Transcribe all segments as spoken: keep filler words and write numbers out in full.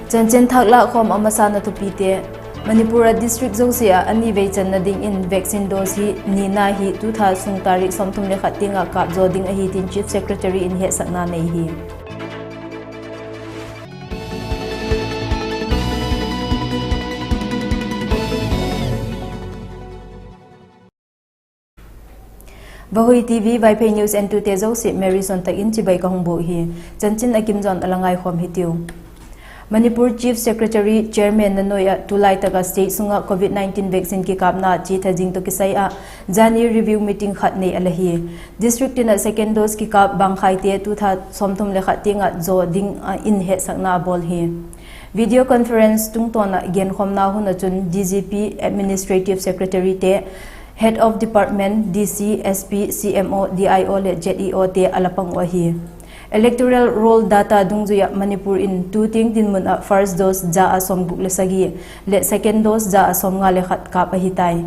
Chanchin thak lâkkhawm a masana thupite. Manipur ah district zosia ah a ni vei channa dingin vaccine dose hi nina hi tu tha sung tarik sawmthum le khat tiang ah kâp zaw ding ahi tin Chief Secretary in hetsakna nei hi. Vahui TV Vaiphei News entute zosia Mary Suantak in chibai ka hung bûk hi. Chanchin a kim zaw in a la ngaikhawm hitiu. Manipur Chief Secretary, Chairman na nuai ah tulai tak ah state sung ah Covid nineteen vaccine kikâpna chia tha zing tawh kisai ah zani review meeting khat nei a la hi. District tin ah second dose kikâp bangkhaite tu tha sawmthum le khat tiang ah zaw ding ah in hetsakna a bawl hi. Video conference tungtawn ah genkhawmna hun ah chun D G P, Administrative Secretary te, Head of Department, D C, S P, C M O, D I O leh Z E O te a la pang uh ahi. Electoral roll data dungzui ah Manipur in tu tiang dinmun ah first dose za ah sawmguk le sagi leh second dose za ah sawmnga le khat kâp ahi tai.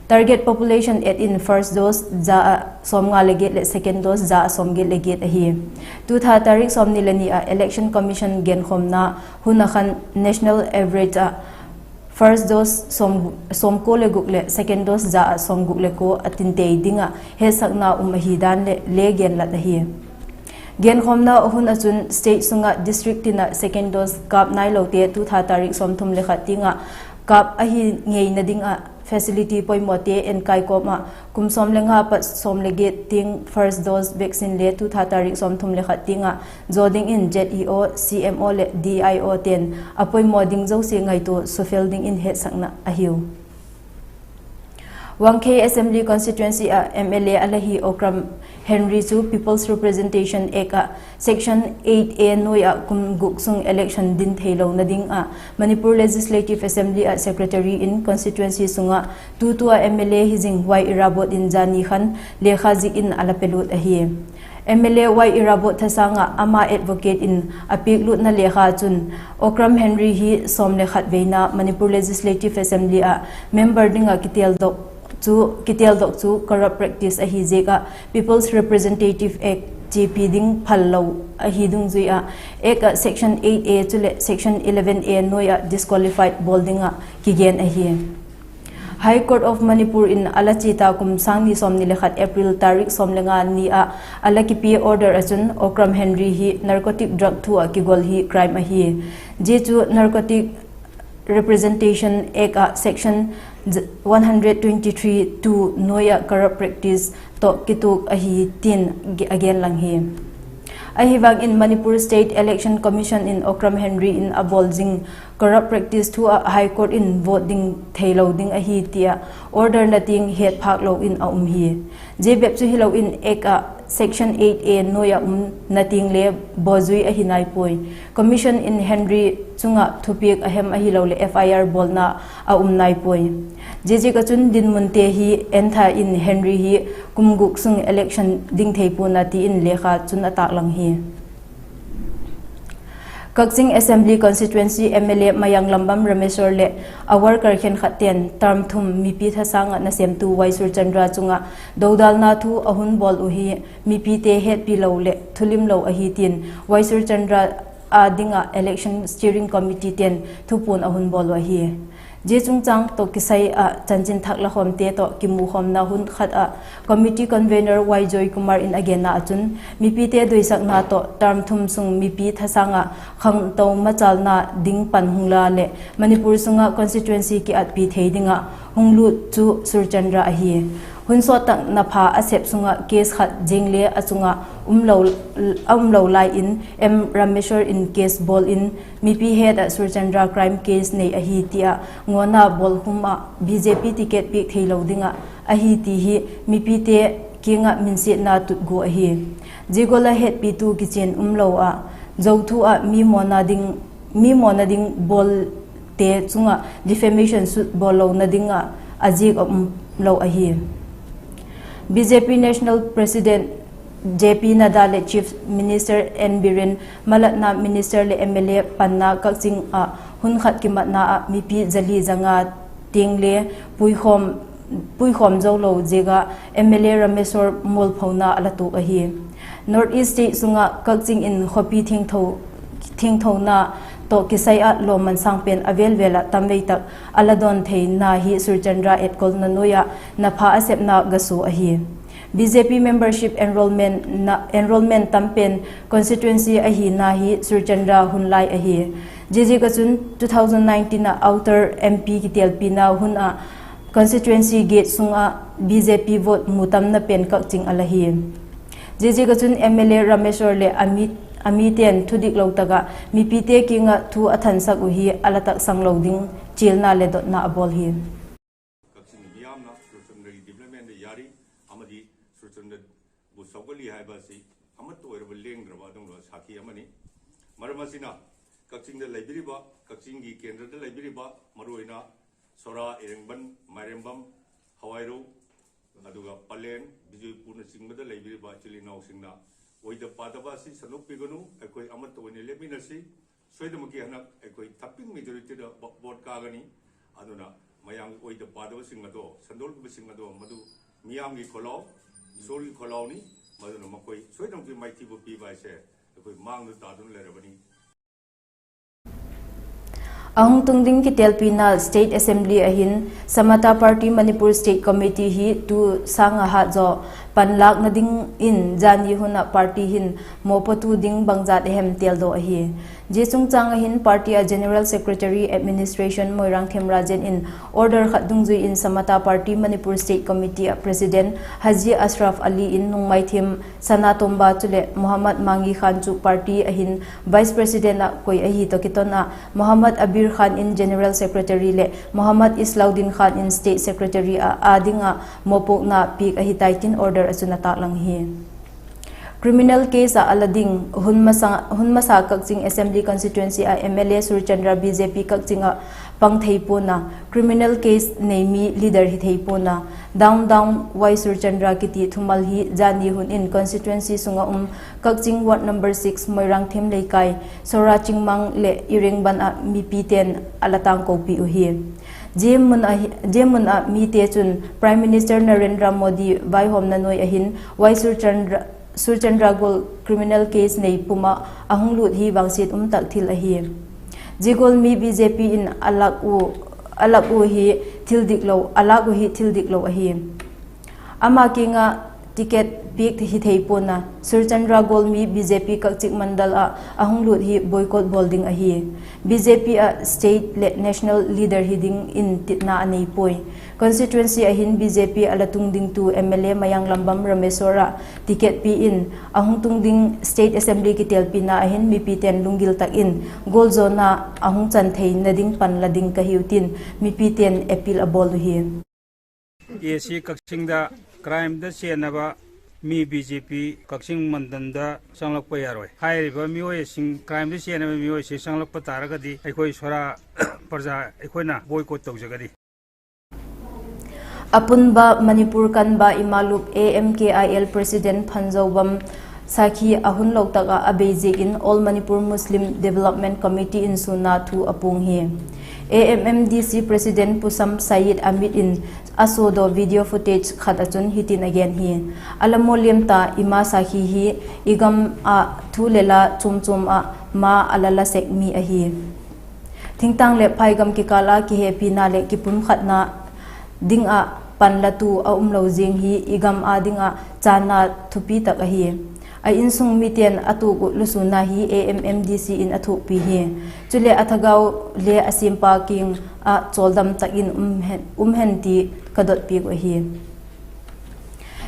Target population et in first dose za ah sawmnga le giat leh second dose za ah sawmgiat le giat ahi. Tu tha tarik sawmni le ni ah Election Commission genkhawmna hun ah khan national average ah first dose sawm, sawmkua le guk leh second dose za ah sawmguk le kua a tintei ding ah hetsakna um ahi dan leh le genlat ahi. Genkhawmna hun ah chun state sung ah district tin ah second dose kâp nailote tu tha tarik sawmthum le khat tiang ah kâp ahi ngeina ding ah facility poimawte enkâi kawm ah kum sawm le nga pat sawm le giat tiang first dose vaccine le tu tha tarik sawmthum le khat tiang ah zaw dingin Z E O, C M O leh D I O te'n a poimaw ding zosia ngaitua sufel dingin hetsakna ahiu. Wangkhei Assembly Constituency ah M L A a la hi Okram Henry chu People's Representation Act ah Section eight A nuai ah kum guk sung election din theilona ding ah Manipur Legislative Assembly ah Secretary in constituency sung ah tutu ah M L A hi zing Y Irabot in zani khan lekha zik in a la pelut ahi. M L A Y Irabot thasâng ah ama advocate in a piaklutna lekha chun Okram Henry hi sawm le khat veina Manipur Legislative Assembly ah member ding ah kiteldok chu, kiteldok chu corrupt practice ahi ziak ah People's Representative Act chiapi ding phal lo ahi dungzui ah Act ah Section eight A chuleh Section eleven A nuai ah disqualified bawl ding ah kigen ahi. High Court of Manipur in a la chia ta kum sâng ni sawmni le khat April tarik sawm le nga ni ah a la kipia order ah chun Okram Henry hi narcotic drug thu ah kigol hi crime ahi. Zia chu Narcotic Representation Act ah Section one hundred twenty-three two nuai ah corrupt practice tawh kituak ahi tin a gen lang hi. Ahivang in Manipur State Election Commission in Okram Henry in a bawl zing corrupt practice thu ah High Court in vote ding theilo ding ahi ti ah order na tiang het phâk lo in a um hi. Zia bep chu hilo in Act ah Section eight A nuai ah umna tiang le bawzui ahi nai puai. Commission in Henry chung ah thupiak a hem ahiloleh F I R bawlna a um nai puai. Ziaziak ah chun dinmunte hi entha in Henry hi kum guk sung election ding thei pua'n a ti in lekha chun a tâk lang hi. Kakching Assembly Constituency M L A Mayanglambam Rameswar leh a worker khenkhatte'n term thum mipi thasâng ah nasêmtu Y Surchandra chung ah dodalna thu a hun bawl uh hi mipite hetpi lo leh thulimlo ahi tin Y Surchandra â ding ah Election Steering Committee te'n thupuan a hun bawl uh ahi. Zia chungchâng tawh kisai ah chanchin thak la khawmte tawh kimukhawmna hun khat ah Committee Convener Y Joykumar in a genna ah chun mipite doisakna tawh term thum sung mipi thasâng ah khangto machâlna ding pan hung la leh Manipur sung ah constituency kiatpi thei ding ah hung lût chu Surchandra ahi. Hun sawt tak na pha a sep sung ah case khat zing le a chung ah a umlo lai in M Rameswar in case bawl in mipi het ah Surchandra crime case nei ahi ti ah ngawna bawlkhum ah B J P ticket piak theilo ding ah ahi ti hi mipite kiang ah minsiatna tut gua ahi. Zia gual ah hetpitu kichian umlo ah zothu ah mi mawna ding bawlte chung ah defamation suit bawl lona ding ah a ziak a umlo ahi. B J P National President J P Nadda leh Chief Minister N Biren, malatna Minister leh M L A panna Kakching ah hun khat kimatna ah mipi zali zanga tiang le puikhawm zo lo ziak ah M L A Rameswar mualphona a la tuak ahi. North East State sung ah Kakching in khawpi thiangthona tawh kisai ah lawmman sâng pen a vêl vêl ah tamvei tak a la dawn theina hi Surchandra etkolna nuai ah na pha a sepna ga sua ahi. B J P membership enrolment, enrolment tam pen constituency ahina hi Surchandra hun lai ahi. Ziaziak ah chun two thousand nineteen ah Outer M P kitêlpina hun ah constituency gate sung ah B J P vote mu tamna pen Kakching a la hi. Ziaziak ah chun M L A Rameshwar leh a mite'n thudik lo tak ah mipite kiang ah thu a thansak uh hi a la taksang lo ding chialna leh dotna a bawl hi. Kakching ꯃꯤꯌꯥꯝꯅ ꯁꯨꯔꯆꯟꯗ꯭ꯔꯒꯤ ꯗꯤꯕ꯭ꯂꯞꯃꯦꯟꯗ ꯌꯥꯔꯤ ꯑꯃꯗꯤ ꯁꯨꯔꯆꯟꯗ꯭ꯔꯕꯨ ꯁꯧꯒꯠꯂꯤ ꯍꯥꯏꯕ ꯑꯁꯤ ꯑꯃꯠꯇ ꯑꯣꯏꯔꯕ ꯂꯦꯡꯗ꯭ꯔꯕ ꯑꯗꯨꯒꯨꯝꯂꯕ ꯁꯥꯈꯤ ꯑꯃꯅꯤ꯫ ꯃꯔꯝ ꯑꯁꯤꯅ, ꯀꯛꯆꯤꯡꯗ ꯂꯩꯕꯤꯔꯤꯕ, ꯀꯛꯆꯤꯡꯒꯤ ꯀꯦꯟꯗ꯭ꯔꯗ ꯂꯩꯕꯤꯔꯤꯕ, ꯃꯔꯨꯑꯣꯏꯅ ꯁꯣꯔꯥ, ꯏꯔꯦꯡꯕꯟ, ꯃꯥꯏꯔꯦꯝꯕꯝ, ꯍꯋꯥꯏꯔꯧ, ꯑꯗꯨꯒ ꯄꯂꯦꯟ, ꯕꯤꯖꯣꯏꯄꯨꯔꯅꯆꯤꯡꯕꯗ ꯂꯩꯕꯤꯔꯤꯕ ꯏꯆꯤꯜ ꯏꯅꯥꯎꯁꯤꯡꯅ ꯑꯣꯏꯗ ꯄꯥꯗꯕ ꯑꯁꯤ ꯁꯟꯗꯣꯛꯄꯤꯒꯅꯨ꯫ ꯑꯩꯈꯣꯏ ꯑꯃꯠꯇ ꯑꯣꯏꯅ ꯂꯦꯞꯃꯤꯟꯅꯁꯤ꯫ ꯁꯣꯏꯗꯅꯃꯛꯀꯤ ꯍꯟꯗꯛ ꯑꯩꯈꯣꯏ thumping majorityꯗ ꯚꯣꯠ ꯀꯥꯒꯅꯤ꯫ ꯑꯗꯨꯅ ꯃꯌꯥꯝꯒꯤ ꯑꯣꯏꯗ ꯄꯥꯗꯕꯁꯤꯡ ꯑꯗꯣ, ꯁꯟꯗꯣꯛꯂꯤꯕꯁꯤꯡ ꯑꯗꯣ, ꯃꯗꯨ ꯃꯤꯌꯥꯝꯒꯤ ꯈꯣꯜꯂꯥꯎ, ꯏꯁꯣꯔꯒꯤ ꯈꯣꯜꯂꯥꯎꯅꯤ꯫ ꯃꯗꯨꯅ ꯃꯈꯣꯏ ꯁꯣꯏꯗꯅꯃꯛꯀꯤ ꯃꯥꯏꯊꯤꯕ ꯄꯤꯕ ꯍꯥꯏꯁꯦ ꯑꯩꯈꯣꯏ ꯃꯥꯡꯗ ꯇꯥꯗꯨꯅ ꯂꯩꯔꯕꯅꯤ꯫ A hung tung ding kitêlpina State Assembly ah hin Samata Party Manipur State Committee hi tu sâng ah hat zaw panlâkna dingin jani hun ah party hin mawpuatu ding bangjat a hem têldok ahi. Zia chungchâng ah hin party ah General Secretary Administration Moirangthem Rajen in order khat dungzui in Samata Party Manipur State Committee ah President Haji Ashraf Ali in Nungmaithem Sanatomba chuleh Mohammad Mangi Khan chu party ah hin Vice President ah koi ahi tawh kiton ah Mohammad Abir Khan in General Secretary leh Mohammad Islauddin Khan in State Secretary ah â ding ah mawpuakna piak ahi tai tin order ah chun a tâklang hi. Criminal case ah a la ding, hun masa Kakching Assembly Constituency ah M L A Surchandra B J P Kakching ah pang thei pua'n a, criminal case nei mi leader hi thei pua'n a, Down Down Y Surchandra kiti thumal hi jani hun in constituency sung ah um Kakching Ward number six Moirangthem Leikai, Sora Chingmang leh Irengband ah mipite'n a la tângkopi uhi. Zia mun ah mite chun Prime Minister Narendra Modi vaihawmna nuai ah hin Y Surchandra gual criminal case nei pum ah a hung lût hi vangsiat um tak thil ahi. Zia gual mi B J P in a lâk u hi thil diklo, a lâk u hi thil diklo ahi. Ama kiang ah ticket piak hi thei pua'n a, Surchandra gual mi B J P Kakching mandal ah a hung lût hi boycott bawl ding ahi. B J P ah state leh national leader hi dingin titna a nei puai. Constituency ah hin B J P a la tung dingtu M L A Mayanglambam Rameshwar ah ticket pi in a hung tung ding State Assembly kitêlpina ah hin mipite'n lunggil tak in gualzawna a hung chan theina ding pan la ding ka hiu tin mipite'n appeal a bawl uhi. ꯑꯦ ꯁꯤ ꯀꯛꯆꯤꯡꯗ ꯀ꯭ꯔꯥꯏꯝꯗ ꯆꯦꯟꯅꯕ ꯃꯤ B J ꯄꯤ ꯀꯛꯆꯤꯡ ꯃꯟꯗꯟꯗ ꯆꯪꯂꯛꯄ ꯌꯥꯔꯣꯏ꯫ ꯍꯥꯏꯔꯤꯕ ꯃꯤꯑꯣꯏꯁꯤꯡ, ꯀ꯭ꯔꯥꯏꯝꯗ ꯆꯦꯟꯅꯕ ꯃꯤꯑꯣꯏꯁꯤꯡ ꯆꯪꯂꯛꯄ ꯇꯥꯔꯒꯗꯤ ꯑꯩꯈꯣꯏ ꯁꯣꯔꯥ ꯄ꯭ꯔꯖꯥ ꯑꯩꯈꯣꯏꯅ ꯕꯣꯏꯀꯣꯠ ꯇꯧꯖꯒꯅꯤ꯫ ꯑꯄꯨꯟꯕ ꯃꯅꯤꯄꯨꯔ ꯀꯟꯕ ꯏꯃꯥ ꯂꯨꯞ, A M K I L President ꯐꯟꯖꯧꯕꯝ ꯁꯥꯈꯤ ꯑꯍꯨꯟ ꯂꯧꯇꯛ ꯑ ꯑꯕꯦꯖꯦꯛ ꯏꯟ All Manipur Muslim Development Committee ꯏꯟ ꯁꯨꯅ ꯊꯨ ꯑꯄꯨꯡ ꯍꯤ꯫ A M M D C President ꯄꯨꯁꯝ ꯁꯌꯤꯗ ꯑꯃꯤꯠ ꯏꯟ ꯑꯁꯣꯗꯣ video footage ꯈꯠ ꯑꯆꯨꯟ ꯍꯤꯇꯤꯟ ꯑꯒꯦꯟ ꯍꯤ꯫ ꯑꯂꯃꯣ ꯂꯦꯝꯇ ꯏꯃꯥ ꯁꯥꯈꯤ ꯍꯤ, ꯏꯒꯝ ꯑ ꯊꯨ ꯂꯦꯂꯥ ꯆꯨꯝ ꯆꯨꯝ ꯑ ꯃꯥ ꯑꯂꯂ ꯁꯦꯛ ꯃꯤ ꯑꯍꯤ꯫ ꯊꯤꯡꯇꯥꯡ ꯂꯦ ꯐꯥꯏꯒꯝ ꯀꯤꯀꯥꯂꯥ ꯀꯤꯍꯦ ꯄꯤꯅꯥ ꯂꯦ ꯀꯤꯄꯨꯝ ꯈꯠꯅ ꯗꯤꯡ ꯑ ꯄꯟꯂꯥ ꯇꯨ ꯑ ꯎꯝꯂꯧ ꯖꯤꯡ ꯍꯤ, ꯏꯒꯝ ꯑ ꯗꯤꯡ ꯑ ꯆꯥꯟꯅ ꯊꯨꯄꯤ ꯇꯛ ꯑꯍꯤ꯫ ꯑ ꯏꯟꯁꯨꯡ ꯃꯤꯇꯦꯟ ꯑ ꯇꯨ ꯀꯨ ꯂꯨꯁꯨꯅ ꯍꯤ A M M D C ꯏꯟ ꯑ ꯊꯨꯛꯄꯤ ꯍꯤ꯫ ꯆꯨꯂꯦ ꯑ ꯊꯒꯥꯎ ꯂꯦ ꯑ ꯁꯤꯝꯄꯥ ꯀꯤꯡ ꯑ ꯆꯣꯜꯗꯝ ꯇꯛ ꯏꯟ ꯎꯝꯍꯦꯟ, ꯎꯝꯍꯦꯟ ꯇꯤ ꯀꯗꯣꯠ ꯄꯤꯛ ꯑꯍꯤ꯫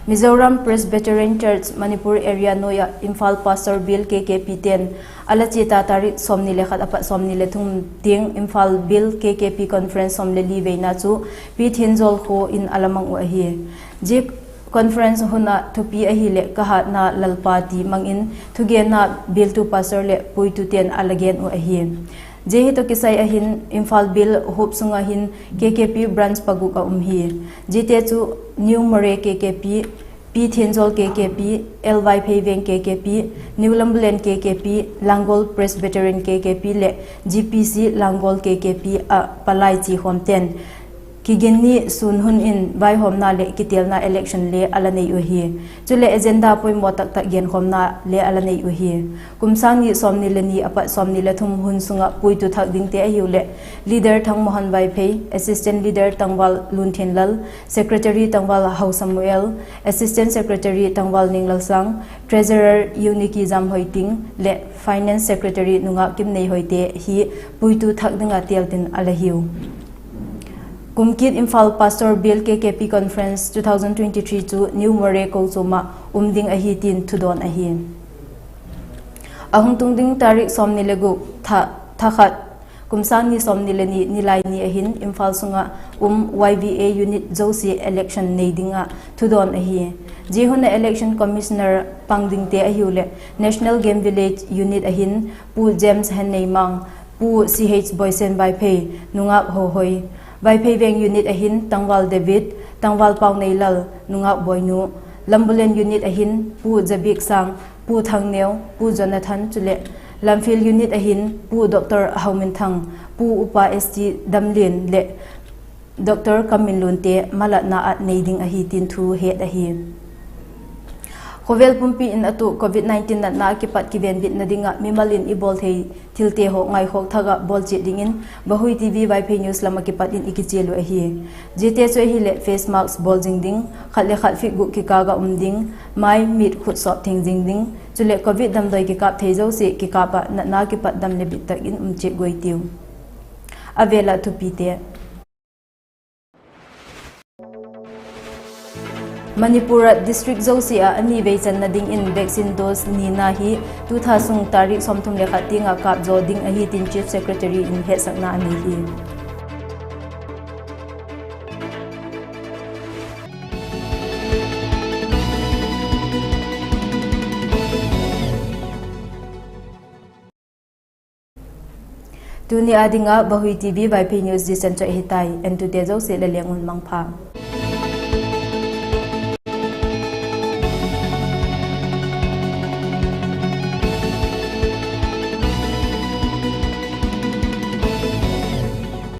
Mizoram Presbyterian Church Manipur Area noi a Imphal Pastor Bill K K P ten a la chia ta tarik sawmni le khat a pat sawmni le thum tiang Imphal Bill K K P Conference sawm le li veina chu Pi Thenzawl khaw in a la mang uh ahi. Zia conference hun a thupi ahileh Ka Hatna Lalpa ti mang in thugenna bialtu pastor le puituten a la gen uh ahi. Zia hi tawh kisai ahin Imphal Bill huap sung ahin K K P branch paguk a um hi. Ziate chu New Moreh K K P, Pi Thenzawl K K P, L Vaiphei Veng K K P, New Lambulen K K P, Langol Presbyterian K K P le G P C Langol K K P a palai chi khawm ten Kiginni sûn hun in vaihawmna leh kitelna election le a la nei uhi. Chuleh agenda poimaw taktak genkhawmna le a la nei uhi. Kum sâng ni sawmni le ni a pat sawmni le thum hun sung ah puitu thak dingte ahiu leh, Leader Thangmohan Vaiphei, Assistant Leader Tangval Lunthinlal, Secretary Tangval Hau Samuel, Assistant Secretary Tangval Ninglalsang, Treasurer Eunice Zamhoiting leh Finance Secretary Nungak Kimneihoite hi puitu thak ding ah têl tin a la hiu. Kumkit Imphal Pastor Bial K K P Conference two thousand twenty-three chu New Moreh kochuam ah um ding ahi tin thudawn ahi. A hung tung ding tarik sawmni le gup, tha, tha khat, kum sâng ni sawmni le ni, nilai ni ahin Imphal sung ah um Y V A unit zosia election nei ding ah thudawn ahi. Zia hun ah Election Commissioner pang dingte ahiu leh, National Game Village unit ahin Pu James Henneimang, Pu C H Boisen Vaiphei, Nungak Hohoi, Vaiphei Veng unit ahin Tangval David, Tangval Pauneilal, Nungak Boinu, Lambulen unit ahin Pu Zabiksang, Pu Thangneu, Pu Jonathan chuleh, Lamphel unit ahin Pu Doctor Hauminthang, Pu Upa S T Damlin leh Doctor Kamminlunte malatna ah nei ding ahi tin thu het ahi. Khawvel pumpi in a tuak Covid nineteen natna ah kipat kivenbitna ding ah mimal in i bawl thei thilte haw ngaikhawk thak ah bawl chiat dingin Vahui T V Vaiphei News lam ah kipat in i kichial uh ahi. Ziate chu ahileh face mask bawl zing ding, khat le khat feet guk kikâl ah um ding, mai, mit, khut sawp theng zing ding, chuleh Covid damdawi kikâp thei zosia kikâp ah natna kipat dam leh bit tak in um chiat guai tiu. A vêl ah thupite. Manipur ah district zosia ah a ni vei channa dingin vaccine dose nina hi tu tha sung tarik sawmthum le khat tiang ah kâp zaw ding ahi tin Chief Secretary in hetsakna a nei hi. Tuni â ding ah Vahui T V Vaiphei News zia chan chu ahi tai, entute zosia le leng un mangpha.